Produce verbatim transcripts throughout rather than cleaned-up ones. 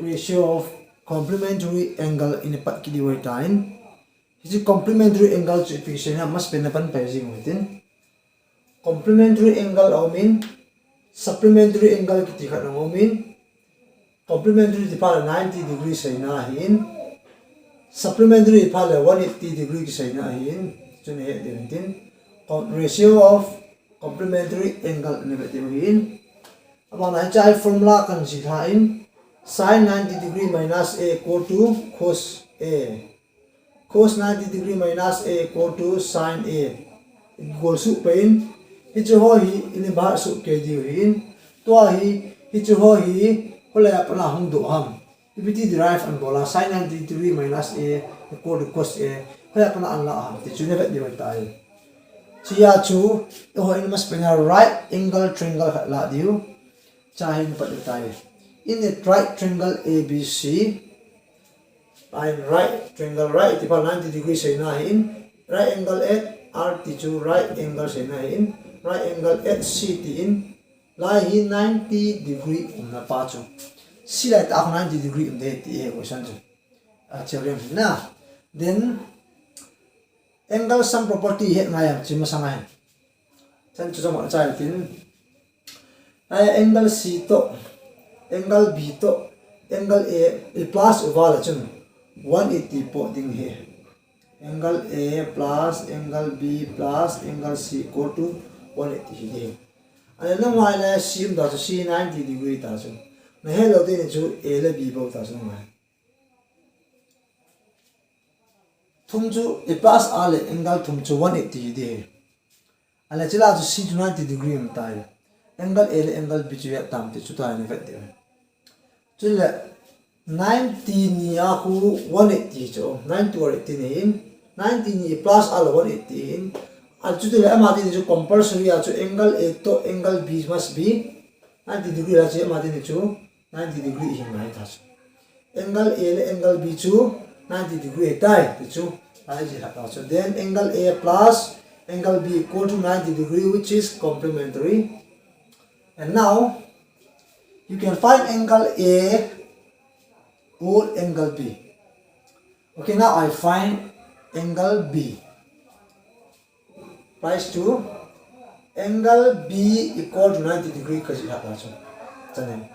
Ratio of complementary angle in a pat kiti vai tain. Hiche complementary angle chu ipi seina, masapen a pan pai jing u hitin. Complementary angle aumin, supplementary angle kiti khat aumin, complementary ti phat le ninety degree seina ahin, supplementary ti phat le one eighty degree kiseina ahin, chun ihet diu hitin. Com-, ratio of complementary angle ina vet diu ahin. Abana hiche formula kan jih lha in, sine ninety degree minus A equal to cos A. Cos ninety degree minus A equal to sine A. Gol suh pai in, hiche ho hi ina bahsuh kei diu ahin. Tua hi, hiche ho hi, hoilai a pat a hung doh ham. Ipi ti derive ana bol a, sine ninety degree minus A equal to cos A. Hoilai a pat a ana la ham. Ti chu ina vet diu ahitai. Hichea chu, eiho in masapen a right angle triangle khat la diu. Hichea hi ina vet diu ahitai. In a right triangle A B C, line right, triangle right, ti phat ninety degree seina ahin, right angle at R ti chu right angle seina ahin, right angle at C ti in, lai hi ninety degree umna pa chu. C lai tah a ninety degree um ding ti e question chu. A theorem hi na. Then, angle sum property het ngai am, chi masang ahin. Chan chu jong chai tin. Ai, angle C toh, angle B toh, angle A, i plus uva le chun one eighty po ding ahi. Angle A plus angle B plus angle C equal to one eighty hi ding. Ahile nangma le C um ta chu C ninety degree ta chu. Nahet lou teni chu A le B bou ta chu nangma. Thum chu i plus a le angle thum chu one eighty hi ding. Ahile chule chu C chu ninety degree um tai. Angle A le angle B chu ijat ham ti chu tua ina vet diu. Chule ninety ni a khu one eighty chu, ninety one eighty ni in, ninety ni plus a le one eighty in. A chutile ama teni chu compulsory a chu angle A toh angle B must be ninety degree la chu ama teni chu ninety degree hi ngai ta chu. Angle A le angle B chu ninety degree ahitai, ti chu. Ai, ji ha ta chu. Then angle A plus angle B equal to ninety degree, which is complementary. And now, you can find angle A or angle B. Okay, now I find angle B. Rise to angle B equal to ninety degree ka jih ha ta chu. Chanin.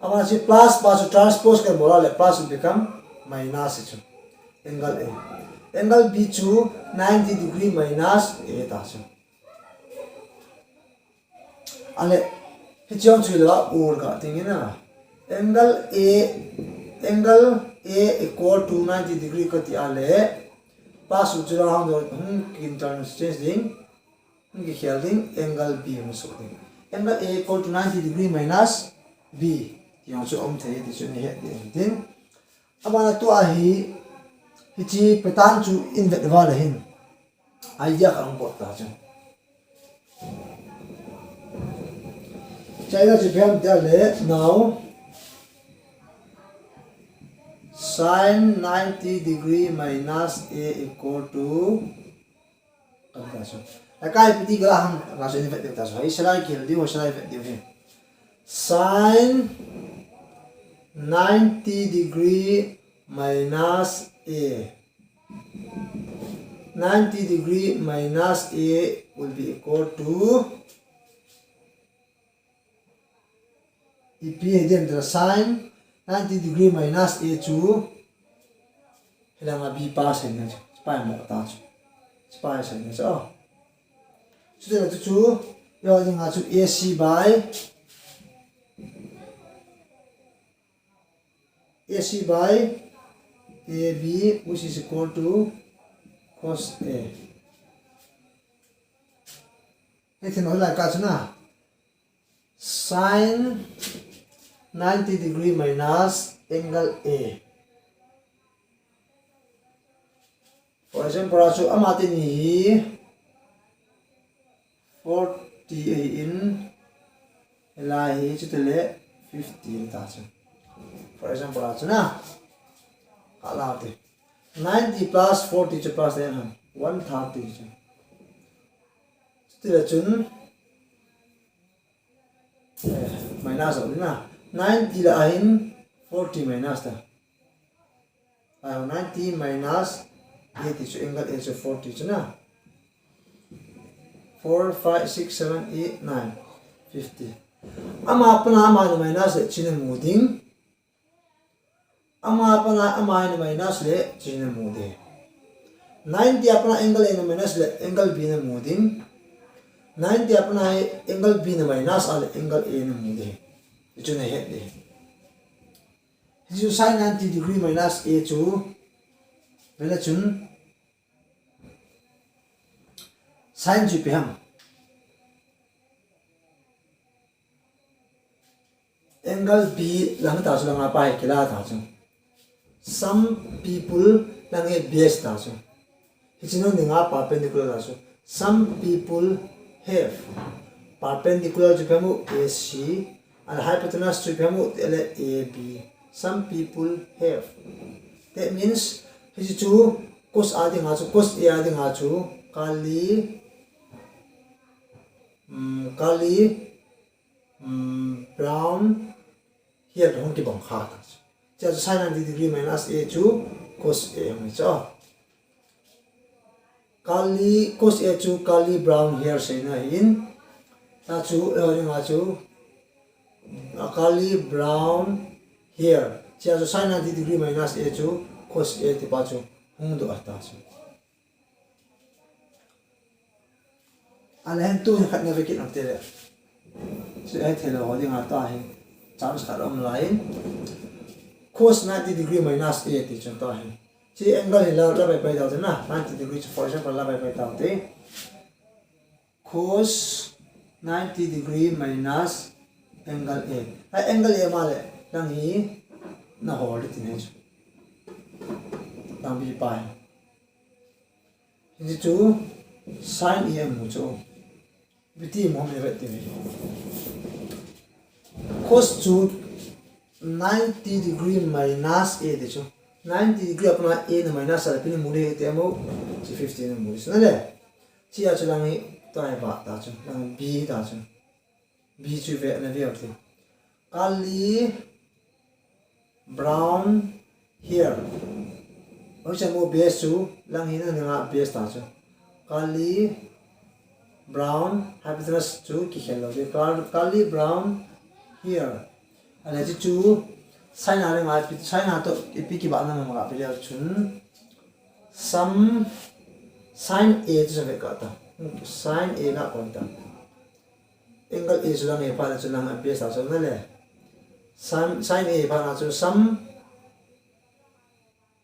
Ama chu plus pa chu transpose ka bol a le plus will become minus chu. Angle A. Angle B chu ninety degree minus A ta chu. Ahile, hiche chu la ul ka ding in a. Angle A, angle A equal to ninety degree ka ti a le, plus u chu la hung dol, hung interchange ding, hung kikhel ding, angle B hung suh ding. Angle A equal to ninety degree minus B. Ti jong chu um thei ti chu nahet ding tin. Abana tua hi, hiche pattern chu i vet uva le hin. Idea ka hung bol ta chu. China chu ipi ham tia le, now sine ninety degree minus A equal to, kan ta chu. Akai piti ka la hang, la chu ina vet diu ta chu. Hi salai kihil diu, hi salai vet diu hi. Sine ninety degree minus A. Ninety degree minus A will be equal to, ipi hi ding ta, sine ninety degree minus A chu, hilanga B pa seina chu, pi mo ta chu, pi seina chu. Chutile chu chu, yo dinga chu A C by A C by A B, which is equal to cos A. Hitin hoilai ka chu na. Sine ninety degree minus angle A. For example, a chu ama teni hi forty ahin, hilai hi chutile fifty ta chu. For example, a chu na. Ka la te. Ninety plus forty chu plus ten ham. One thirty chu. Chutile chun, eh, minus a na. Ninety la ahin, forty minus ta. Ahi, ninety minus A ti chu angle A chu forty chu na. Four, five, six, seven, eight, nine, fifty. Ama pana ama na minus le china mu ding. Ama pana ama na minus le china mu ding. Ninety a pana angle A na minus le angle B na mu ding. Ninety a pana angle B na minus a le angle A na mu ding. Hichu na het ding. Hichu sine ninety degree minus A chu. Vele chun. Sine chu ipi ham. Angle B lang ta chu langa pa hi kila ta chu. Some people lang hi base ta chu. Hichi nung dinga perpendicular ta chu. Some people have. Perpendicular chu ipi ham u A C. And hypotenuse chu ipi ham u le A B. Some people have. That means, hichi chu cos a dinga chu, cos A a dinga chu, Kali, um, Kali, um, Brown, here hung kibang kha ta chu. Chia chu sine ninety degree minus A chu cos A hung hi chu. Kali, cos A chu Kali Brown here seina hin. Ta chu, eh, ringa chu, a Kali Brown here. Chia chu sine ninety degree minus A chu cos A ti pa chu hung doh a ta chu. A le hin tu hin khat na vekit ang te le. Chu a thei lou ho dinga ta hi. Chance khat um lai in. Cos ninety degree minus A ti chu ta hi. Chi angle hi la, la pai pai ta chu na. Ninety degree chu, for example, la pai pai ta te. Cos ninety degree minus angle A. A angle A ma le, lang hi na hol di ti ne chu. Lang bi pai. Hichu sine A mu chu. Biti mo me vet ti mi. Cos chu ninety degree minus A ti chu. Ninety degree a pana A na minus a le pini mu le te mo. Chi fifty na mu le. Sina le. Chi a chu lang hi ta hi ba ta chu. Lang B ta chu. B chu ve na ve ti. Kali Brown here. Hoi cha mo base chu lang hi na nga base ta chu. Kali Brown, hypotenuse chu kikhel lou. Kal-, Kali Brown here. A le chu chu sine a le nga pi, sine a to ipi kiba na ma ga pi le chun. Some sine A chu ve ka ta. Sine A na kon ta. Angle A chu lang A pa na chu lang a base ta chu na le. Sine, sine A pa na chu some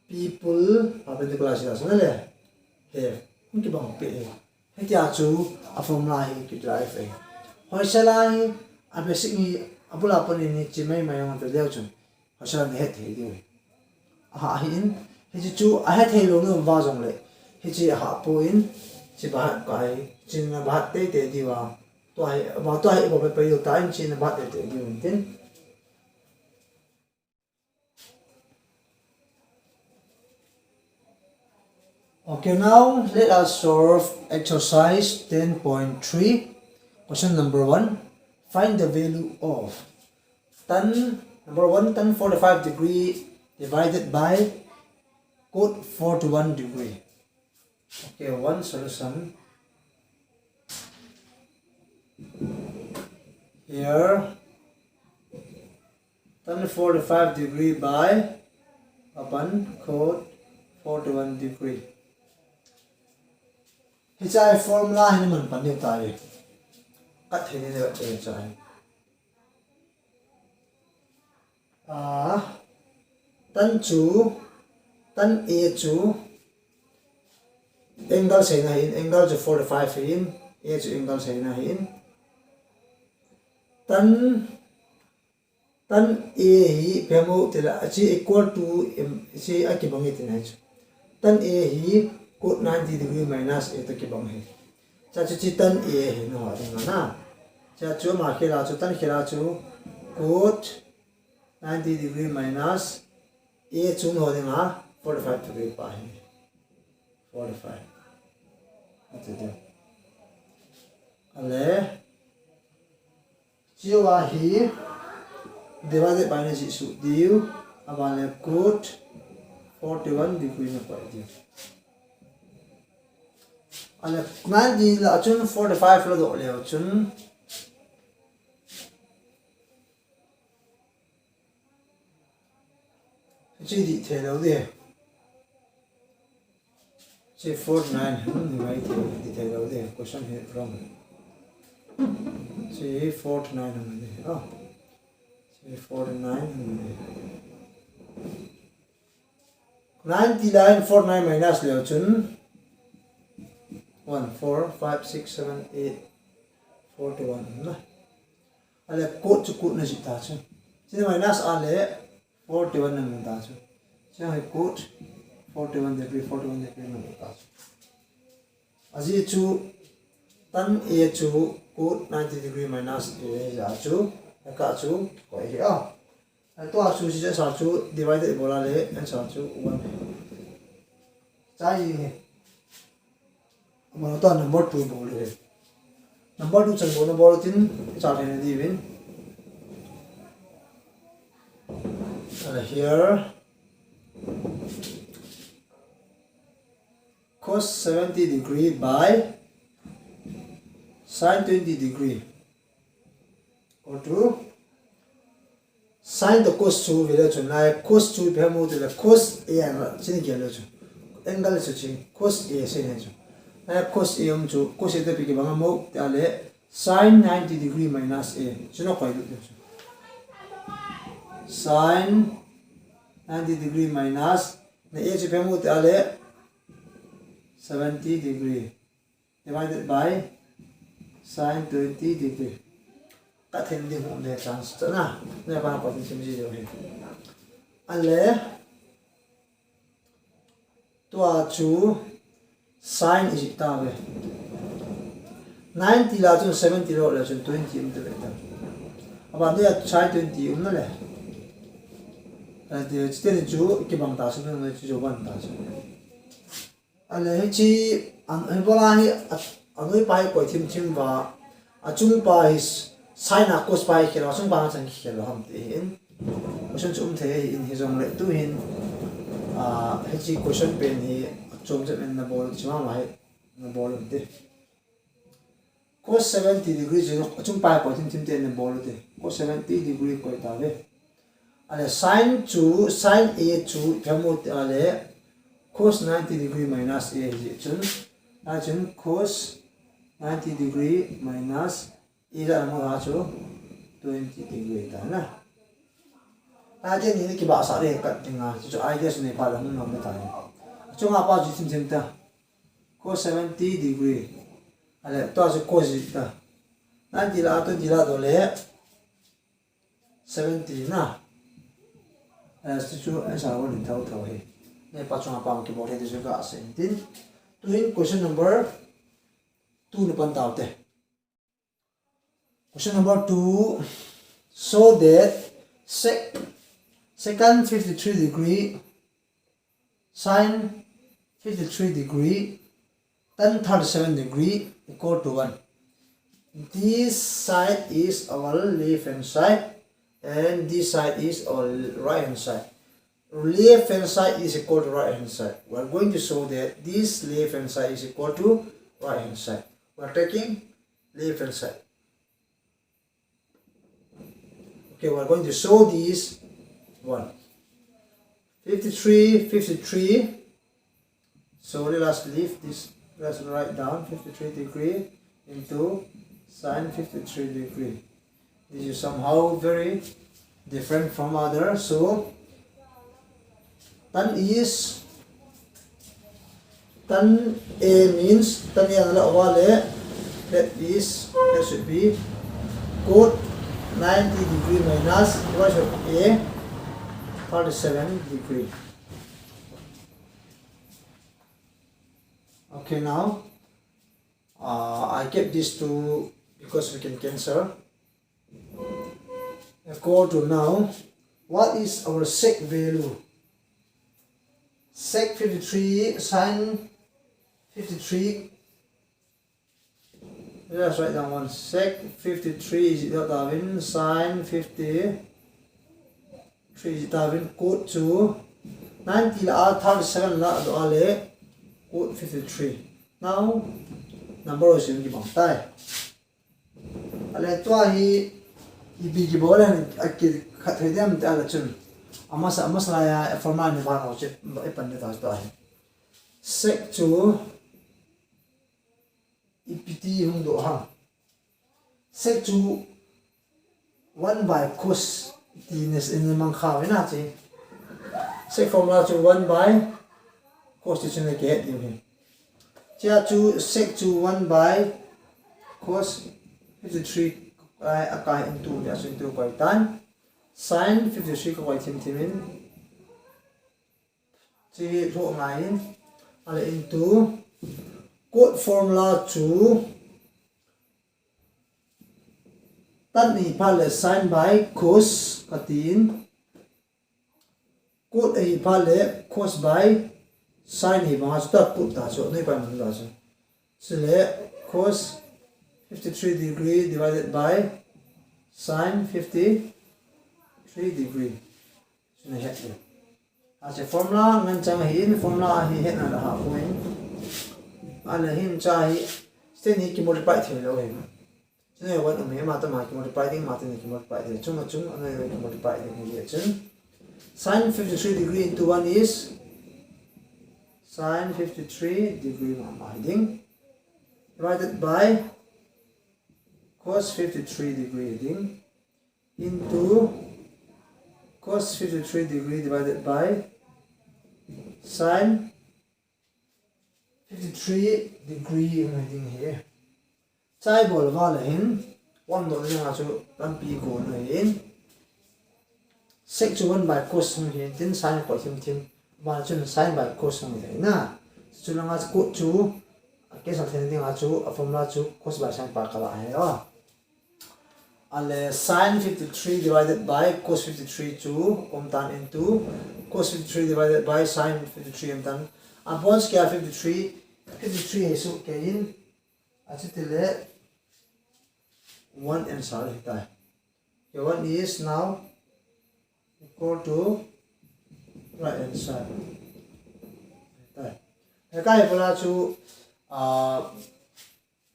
people perpendicular si ta chu na le. He, hung kibang pe he. Hitia chu a formula hi kiderive e. Hoi sela hi a basic hi a bula pon in hi chi mai mai ang ve leu chun. Hoi sela ni het thei diu. A ha hi in, hichi chu a het thei lou na um va jong le. Hichi a ha poi in, chi ba hat ka hi, chi na ba hat tei tei diu a. Tua hi, ba tua hi bo pe pe diu ta in, chi na ba hat tei tei diu in tin. Okay, now let us solve exercise ten point three. Question number one. Find the value of tan, number one, tan forty-five degree divided by cot forty-one degree. Okay, one solution. Here, tan forty-five degree by apan cot forty-one degree. Hichai formula hi na man pan diu tai. Kat hi ni le chai. Ah, tan chu, tan A chu angle seina hin, angle chu forty-five hin, A chu angle seina hin. Tan, tan A hi ipi ham u ti le, a chi equal to, em, chi a kibang hi ti na chu. Tan A hi cot ninety degree minus A to kibang hi. Cha chu chi tan A hi na ho ding na. Cha chu ma khela chu tan khela chu cot ninety degree minus A chu na ho ding a forty-five degree pa hi. Forty-five. Ati diu. A le. Chiu a hi divided by na jih suh diu. Aban le cot forty-one degree na koi ding. Ale ninety lah a chun forty-five ladoh leu chun, hiche dih thei lou ding. Hiche forty-nine, hmm, dih thei lou ding. Question hi wrong. Hiche forty-nine hung ding. Oh. Hiche forty-nine hung ding. Ninety lah a forty-nine minus leu chun, one, four, five, six, seven, eight, forty-one na. Ale cot chu cot na jih ta chu. Hiche minus ale forty-one na mu ta chu. Hiche hi cot forty-one degree, forty-one degree na mu ta chu. Ajeh chu tan A chu cot ninety degree minus A ahi jeh a chu, ka chu koi hi a. Tua chu hiche answer chu divide bol a le answer chu one. Chai hi. Aban tua number two bol le. Number two chan bol na bol tin, chai hi na diuvin. And here, cos seventy degree by sine twenty degree equal to sine toh cos chu ve le chun, lai cos chu ipi ham u ti le cos A a chun gel le chu. Angle chu chu cos A sei le chu. Lai cos A um chu, cos A toh ipi kibang ham u ti le sine ninety degree minus A. Chu na koi lut le chu. Sine ninety degree minus, na A chu ipi ham u ti le seventy degree divided by sine twenty degree. Ka thei ding hung um le chance chu na. Na pa ko tin sim ji jo hi. Ale tua chu sine ijih tauve. Ninety lah a chun seventy ladoh le chun twenty um te ve ta. Aban dia sine twenty um na le. Ati chu teni chu kibang ta chu, chu jo ban ta chu. Ale hiche, an, an bola hi, a, anoi pa hi koi thim thim uva, achung pa hi s-, sine a cos pa hi khel a, achung pa hi chan khel a ham ti hin. Question chu um thei ahi in hijongle tu hin, a, hiche question pen hi, achom chet in na bol, chima ma hi, na bol un ti. Cos seventy degree chu achung pa koi thim thim te na bol u te. Cos seventy degree koi tauve. Ale sine chu, sine A chu, ipi ham u ti le, cos ninety degree minus A hi chun. A chun cos ninety degree minus A la mu a chu twenty degree ta na. A te ni kibahsah le kat ding a, chu idea chu nei pa la hung nom ta. Chunga pa chu thim thim ta. Cos seventy degree. Ale, tua chu cos ji ta. Ninety lah a twenty ladoh le seventy na. Ale, chu chu answer one in thou thou hi. Nei pa chunga pa kibol hi ti chu ka sei tin. Tu hin question number two na pan tau te. Question number two, show that sec, secant fifty-three degree, sine fifty-three degree, tan thirty-seven degree equal to one. This side is our left hand side and this side is our right hand side. Left hand side is equal to right hand side. We are going to show that this left hand side is equal to right hand side. We are taking left hand side. Okay, we are going to show this one. Fifty-three, fifty-three. So let us leave this, let's write down fifty-three degree into sine fifty-three degree. This is somehow very different from other. So tan is, tan A means, tan A na la over le, that is, that should be cot ninety degree minus, what should A, thirty-seven degree. Okay, now, uh, I kept these two because we can cancel. Equal to now, what is our sec value? Sec fifty-three, sine fifty-three. Let's write down one. Sec fifty-three is equal to sine fifty-three Three ji tavin, cot chu ninety la a thirty-seven la a doh a le cot fifty-three. Now, number ho chu kibang tai. Ale tua hi ipi kibol a, a kikhat thei diam ti a le chun, amasa, amasa lai a formula ni vang ho chu i pan ni ta tua hi. Sec chu ipi ti hung doh ham. Sec chu one by cos ti ni, ni mang kha ve na chi. Sec formula chu one by cos ti chu na kihet diu hi. Chia chu sec chu one by cos fifty-three, a, a kai into ni a, so into koi tan. Sin fifty-three ka koi thim thim in. Chi hi lhuh ngai in, ale into cot formula chu tan hi phat le sin by cos ka tin, cot hi phat le cos by sin hi banga chu ta put ta chu, noi pai man ta chu. Chule cos fifty-three degree divided by sin fifty-three degree. Chuna het le. Ache formula ngen chang ahin, formula ahi hetna la ha point. Ale hin cha hi, sten hi kimultiply thei lou hi. Chuna one um hi, ama tama kimultiply ding, ama teni kimultiply ding. Chunga chung, ana kimultiply ding hi chun. Sin fifty-three degree into one is sin fifty-three degree mama ding. Divided by cos fifty-three degree ding. Into cos fifty-three degree divided by sin fifty-three degree ngai ding hi. Chai bol val ahin, one dot ding a chu lampi go na hin. Sec chu one by cos hung hin, tin sin koi thim thim. Ba chun sin by cos hung hi na. Chu langa cot chu, a cancel thei ding a chu, a formula chu cos by sin pa ka la hi a. Ale sin fifty-three divided by cos fifty-three chu um tan into cos fifty-three divided by sin fifty-three um tan. Upon square fifty-three, fifty-three hi su ke in, a chu ti le one answer hi tai. Your one is now equal to right answer. Hi tai. He kai pula chu, ah,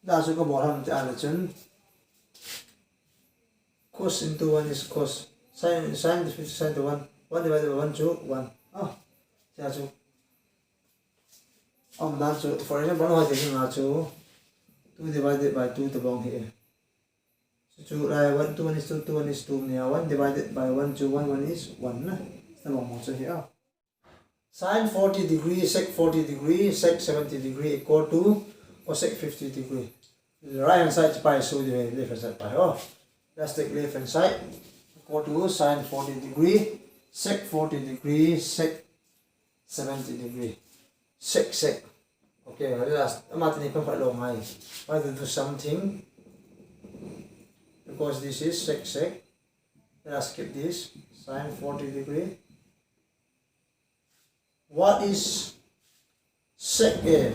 Da chu ka bol ham ti a le chun. Cos into one is cos. Sin, sin, sin to one. One divided by one chu one. Ah, tia chu. Um dan chu, for example, hoi te nga chu two divided by two tabang hi. Chu chu lai one, two, one is two, two, one is two nia. One divided by one chu one, one is one na. Tabang mo chu hi a. Sin forty degree, sec forty degree, sec seventy degree equal to cosec fifty degree. Right hand side pai su di, left hand side pai. Oh, let's take left hand side. Equal to sin forty degree, sec forty degree, sec seventy degree. Sec, sec. Okay, let us, ama teni pang pha lo ngai. Why to do something? Because this is sec, sec. Let us keep this. Sin forty degree. What is sec A?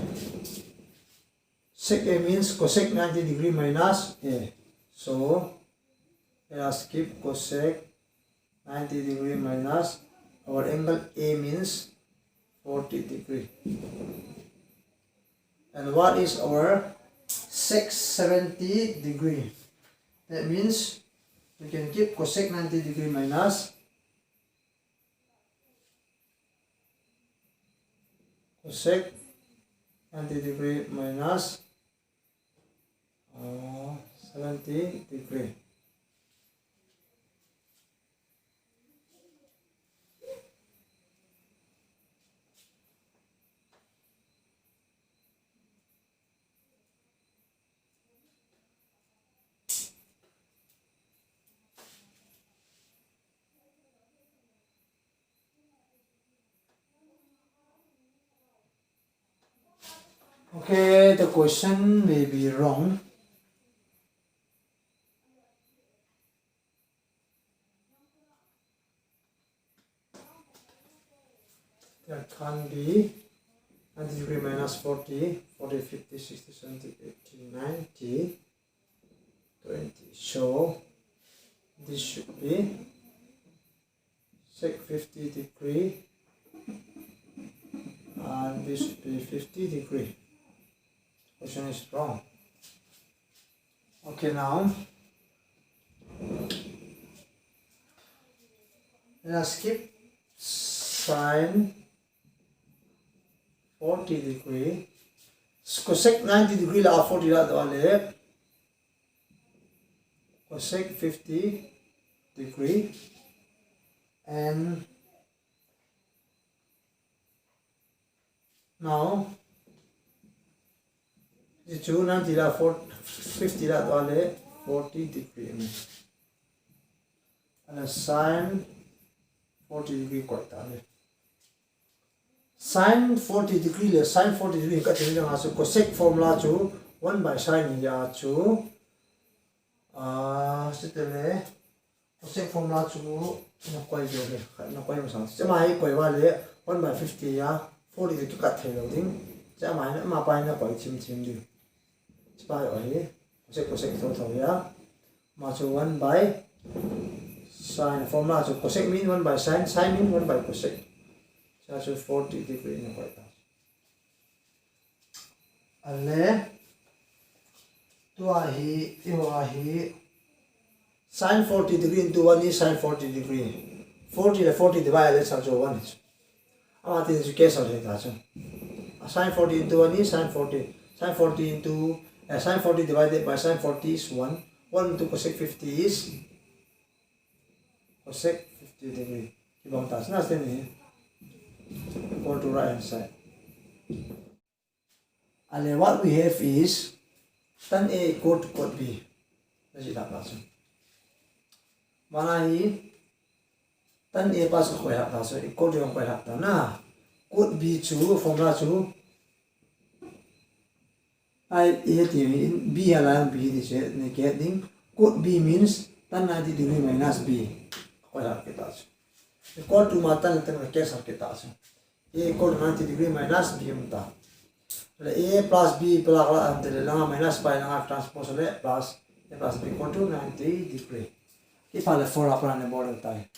Sec A means cosec ninety degree minus A. So, let us keep cosec ninety degree minus our angle A means forty degree. And what is our sec seventy degree? That means we can keep cosec ninety degree minus cosec ninety degree minus, uh, seventy degree. Okay, the question may be wrong. That can't be. Ninety degree minus forty, forty, fifty, sixty, seventy, eighty, ninety, twenty. So, this should be Check fifty degree. And this should be fifty degree. Question is wrong. Okay, now let's keep sine forty degree. Cosec ninety degree lah a forty lah doh a le cosec fifty degree. And now, hichu ninety lah fifty lah doh a le forty degree. And sine forty degree koi ta le. Sine forty degree le sine forty degree kati le nga chu cosec formula chu one by sine ahi chu. Ah, sitele cosec formula chu na koi jo le, na koi masang. Chama hi koi va le one by fifty a forty degree kat thei lou ding. Chama hi ama pai na koi chim chim ding. Chama hi cosec cosec tho tho ya. Ma chu one by sine formula chu cosec mean one by sine, sine mean one by cosec. Cha chu forty degree na koi ta. Ale, tua hi, iho a hi, sine forty degree into one is sine forty degree. Forty le forty divide le sa chu one. Ama ti chu cancel he ta chu. A sine forty into one is sine forty. Sine forty into, uh, sine forty divided by sine forty is one. One into cosec fifty is cosec fifty degree. Kibang ta chu na sine ni. Equal to right hand side. Ale, what we have is tan A equal to cot B. That's it, that's it. Mana hi tan A plus koi hak ta, so equal to koi hak ta na. Cot B chu formula chu I A ti mi B hala B ti che ne ke ding. Cot B means tan ninety degree minus B. Koi hak ke ta chu. Equal to ma tan tan ke sa ke ta chu. A equal to ninety degree minus B um ta. Le A plus B plus la am te le langa minus pi langa transpose le plus A plus B equal to ninety degree. Ki pha le four a plan le bol tai.